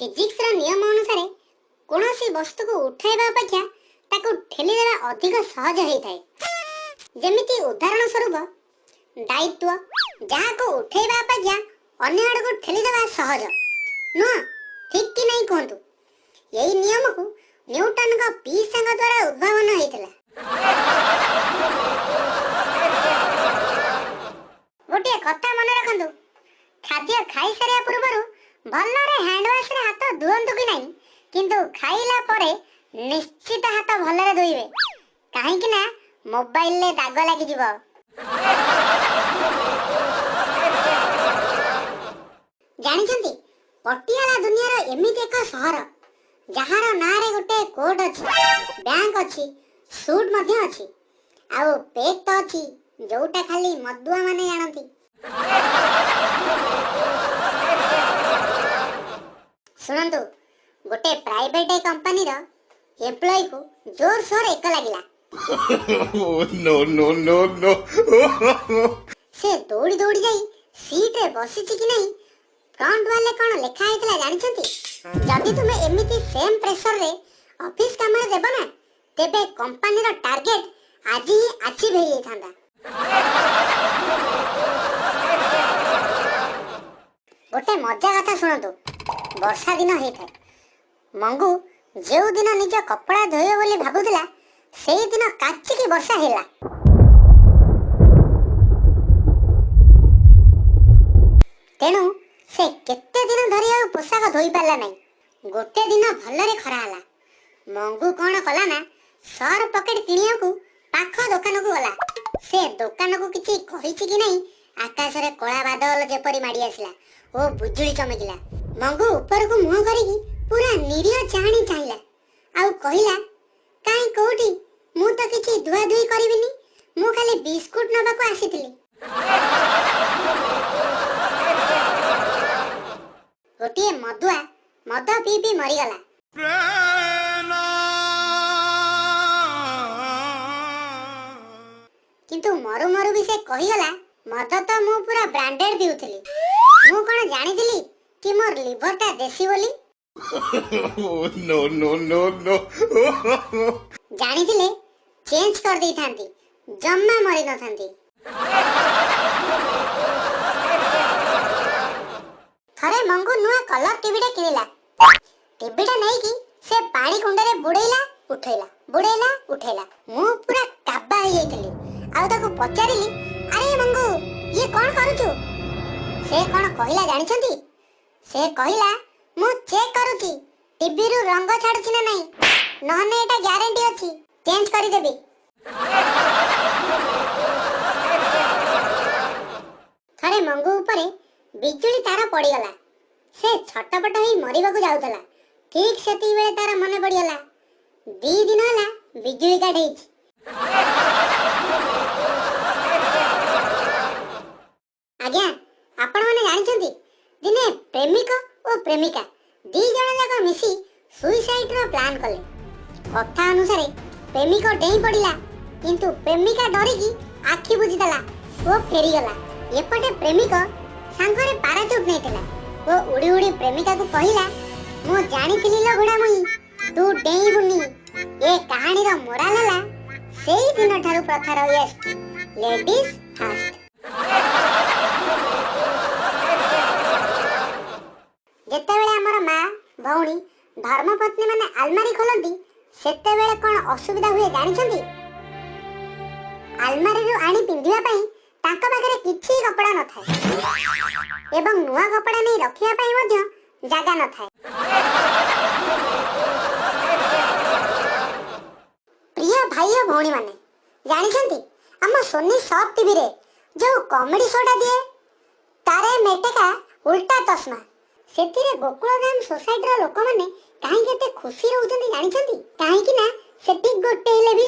ଫିଜିକ୍ସର ନିୟମ ଅନୁସାରେ କୌଣସି ବସ୍ତୁକୁ ଉଠାଇବା ଅପେକ୍ଷା ତାକୁ ଠେଲିଦେବା ଅଧିକ ସହଜ ହେଇଥାଏ। ଯେମିତି ଉଦାହରଣ ସ୍ୱରୂପ ଦାୟିତ୍ୱ, ଯାହାକୁ ଉଠେଇବା ଅପେକ୍ଷା ଅନ୍ୟ ଆଡ଼କୁ ଠେଲିଦେବା ସହଜ ନୁହଁ, ଠିକ୍ କି ନାହିଁ କୁହନ୍ତୁ? ଏଇ ନିୟମକୁ ନ୍ୟୁଟନଙ୍କ ପିଇସାଙ୍କ ଦ୍ୱାରା ଉଦ୍ଭାବନ ହେଇଥିଲା। ଗୋଟିଏ କଥା ମନେ ରଖନ୍ତୁ, ଖାଦ୍ୟ ଖାଇସାରିବା ପୂର୍ବରୁ ଭଲରେ ହ୍ୟାଣ୍ଡ ୱାଶରେ ହାତ ଧୁଅନ୍ତୁ କି ନାହିଁ, କିନ୍ତୁ ଖାଇଲା ପରେ ନିଶ୍ଚିତ ହାତ ଭଲରେ ଧୋଇବେ, କାହିଁକି ନା ମୋବାଇଲରେ ଦାଗ ଲାଗିଯିବ। ଜାଣିଛନ୍ତି, ପଟିଆଲା ଦୁନିଆର ଏମିତି ଏକ ସହର ଯାହାର ନାଁରେ ଗୋଟେ କୋର୍ଟ ଅଛି, ବ୍ୟାଙ୍କ ଅଛି, ସୁଟ୍ ମଧ୍ୟ ଅଛି, ଆଉ ପେକ୍ ତ ଅଛି, ଯୋଉଟା ଖାଲି ମଦୁଆ ମାନେ ଜାଣନ୍ତି। ଶୁଣନ୍ତୁ, ଗୋଟେ ପ୍ରାଇଭେଟ କମ୍ପାନୀର ଏମ୍ପ୍ଲୟିକୁ ଜୋରସୋର ଏକ ଲାଗିଲା। No, no, no, no. ସେ ଦୌଡ଼ି ଦୌଡ଼ି ଯାଇ ସିଟ୍ରେ ବସିଛି କି ନାହିଁ, ଫ୍ରଣ୍ଟ ୱାଲରେ କ'ଣ ଲେଖା ହେଇଥିଲା ଜାଣିଛନ୍ତି? ଯଦି ତୁମେ ଏମିତି ସେମ୍ ପ୍ରେସରରେ ଅଫିସ କାମରେ ଦେବ ନା, ତେବେ କମ୍ପାନୀର ଟାର୍ଗେଟ ଆଜି ହିଁ ଆଚିଭ୍ ହେଇଯାଇଥାନ୍ତା। ଗୋଟେ ମଜା କଥା ଶୁଣନ୍ତୁ। ବର୍ଷା ଦିନ ହେଇଥାଏ। ମଙ୍ଗୁ ଯେଉଁଦିନ ନିଜ କପଡ଼ା ଧୋଇବ ବୋଲି ଭାବୁଥିଲା, ସେଇଦିନ କାଚିକି ବର୍ଷା ହେଲା। ତେଣୁ ସେ କେତେ ଦିନ ଧରି ଆଉ ପୋଷାକ ଧୋଇ ପାରିଲା ନାହିଁ। ଗୋଟେ ଦିନ ଭଲରେ ଖରା ହେଲା। ମଙ୍ଗୁ କ'ଣ କଲା ନା, ସର୍ଫ ପକେଟ କିଣିବାକୁ ପାଖ ଦୋକାନକୁ ଗଲା। ସେ ଦୋକାନକୁ କିଛି କହିଛି କି ନାହିଁ, ଆକାଶରେ କଳା ବାଦଲ ଯେପରି ମାଡ଼ି ଆସିଲା ଓ ବିଜୁଳି ଚମକିଲା। ମଙ୍ଗୁ ଉପରକୁ ମୁହଁ କରିକି ପୁରା ନିରୀହ ଚାହାଣି ଚାହିଁଲା ଆଉ କହିଲା, କାହିଁ କୋଉଠି, ମୁଁ ତ କିଛି ଧୁଆଧୁଇ କରିବିନି, ମୁଁ ଖାଲି ବିସ୍କୁଟ ନେବାକୁ ଆସିଥିଲି। ଗୋଟିଏ ମଦୁଆ ମଦ ପିଇ ପିଇ ମରିଗଲା, କିନ୍ତୁ ମରୁ ମରୁ ବି ସେ କହିଗଲା, ମଦ ତ ମୁଁ ପୁରା ବ୍ରାଣ୍ଡେଡ ପିଉଥିଲି, ମୁଁ କ'ଣ ଜାଣିଥିଲି କି ମୋର ଲିଭରଟା ଦେଶୀ ବୋଲି? No, no, no, no. ଜାଣିଥିଲେ ଚେଞ୍ଜ କରିଦେଇଥାନ୍ତି, ଜମା ମରିନଥାନ୍ତି। ଥରେ ମଙ୍ଗୁ ନୂଆ କଲର ଟିଭିଟେ କିଣିଲା। ଟିଭିଟା ନେଇକି ସେ ପାଣି କୁଣ୍ଡରେ ବୁଡେଇଲା ଉଠେଇଲା, ବୁଡେଇଲା ଉଠେଇଲା। ମୁଁ ପୁରା କାବା ହେଇଯାଇଥିଲି ଆଉ ତାକୁ ପଚାରିଲି, ଆରେ ମଙ୍ଗୁ, ଇଏ କ'ଣ କରୁଛୁ? ସେ କ'ଣ କହିଲା ଜାଣିଛନ୍ତି? ସେ କହିଲା, ମୁଁ ଚେକ୍ କରୁଛି ଟିଭିରୁ ରଙ୍ଗ ଛାଡୁଛି ନା ନାହିଁ, ନହେଲେ ଏଇଟା ଗ୍ୟାରେଣ୍ଟି ଅଛି ଚେଞ୍ଜ କରିଦେବି। ଥରେ ମଙ୍ଗୁ ଉପରେ ବିଜୁଳି ତାର ପଡ଼ିଗଲା। ସେ ଛଟପଟ ହେଇ ମରିବାକୁ ଯାଉଥିଲା, ଠିକ୍ ସେତିକି ବେଳେ ତାର ମନେ ପଡ଼ିଗଲା 2 ଦିନ ହେଲା ବିଜୁଳି କାଟ ହେଇଛି। ଆଜ୍ଞା, ଆପଣମାନେ ଜାଣିଛନ୍ତି, ଦିନେ ପ୍ରେମିକ ଓ ପ୍ରେମିକା 2 ଜଣ ଯାକ ମିଶି ସୁଇସାଇଡର ପ୍ଲାନ୍ କଲେ। କଥା ଅନୁସାରେ ପ୍ରେମିକ ଡେଇଁ ପଡ଼ିଲା, କିନ୍ତୁ ପ୍ରେମିକା ଡରିକି ଆଖି ବୁଜିଦେଲା ଓ ଫେରିଗଲା। ଏପଟେ ପ୍ରେମିକ ସାଙ୍ଗରେ ପାରାଚୁଟ୍ ନେଇଥିଲା ଓ ଉଡ଼ି ଉଡ଼ି ପ୍ରେମିକାକୁ କହିଲା, ମୁଁ ଜାଣିଥିଲି ଲୋ ଘୋଡ଼ାମୁହିଁ, ତୁ ଡେଇଁବୁନି। ଏ କାହାଣୀର ମୋରାଲ ହେଲା, ସେଇ ଦିନଠାରୁ ପ୍ରଥା ରହିଆସିଛି ଲେଡିଜ ଫାଷ୍ଟ। ଯେତେବେଳେ ଆମର ମା, ଭଉଣୀ, ଧର୍ମପତ୍ନୀ ମାନେ ଆଲମାରି ଖୋଲନ୍ତି, ସେତେବେଳେ କ'ଣ ଅସୁବିଧା ହୁଏ ଜାଣିଛନ୍ତି? ଆଲମାରିରୁ ଆଣି ପିନ୍ଧିବା ପାଇଁ ତାଙ୍କ ପାଖରେ କିଛି କପଡ଼ା ନଥାଏ ଏବଂ ନୂଆ କପଡ଼ା ନେଇ ରଖିବା ପାଇଁ ମଧ୍ୟ ଜାଗା ନଥାଏ। ପ୍ରିୟ ଭାଇ ଓ ଭଉଣୀମାନେ, ଜାଣିଛନ୍ତି ଆମ ସୋନି ସବ୍ ଟିଭିରେ ଯୋଉ କମେଡି ଶୋଟା ଦିଏ ତାରେ ମେଟେକା ଉଲ୍ଟା ଚଷମା, ସେଥିରେ ଗୋକୁଳଧାମ ସୋସାଇଟିର ଲୋକମାନେ କାହିଁକି ଏତେ ଖୁସି ରହୁଛନ୍ତି ଜାଣିଛନ୍ତି? କାହିଁକି ନା ସେଠି ଗୋଟେ ହେଲେ ବି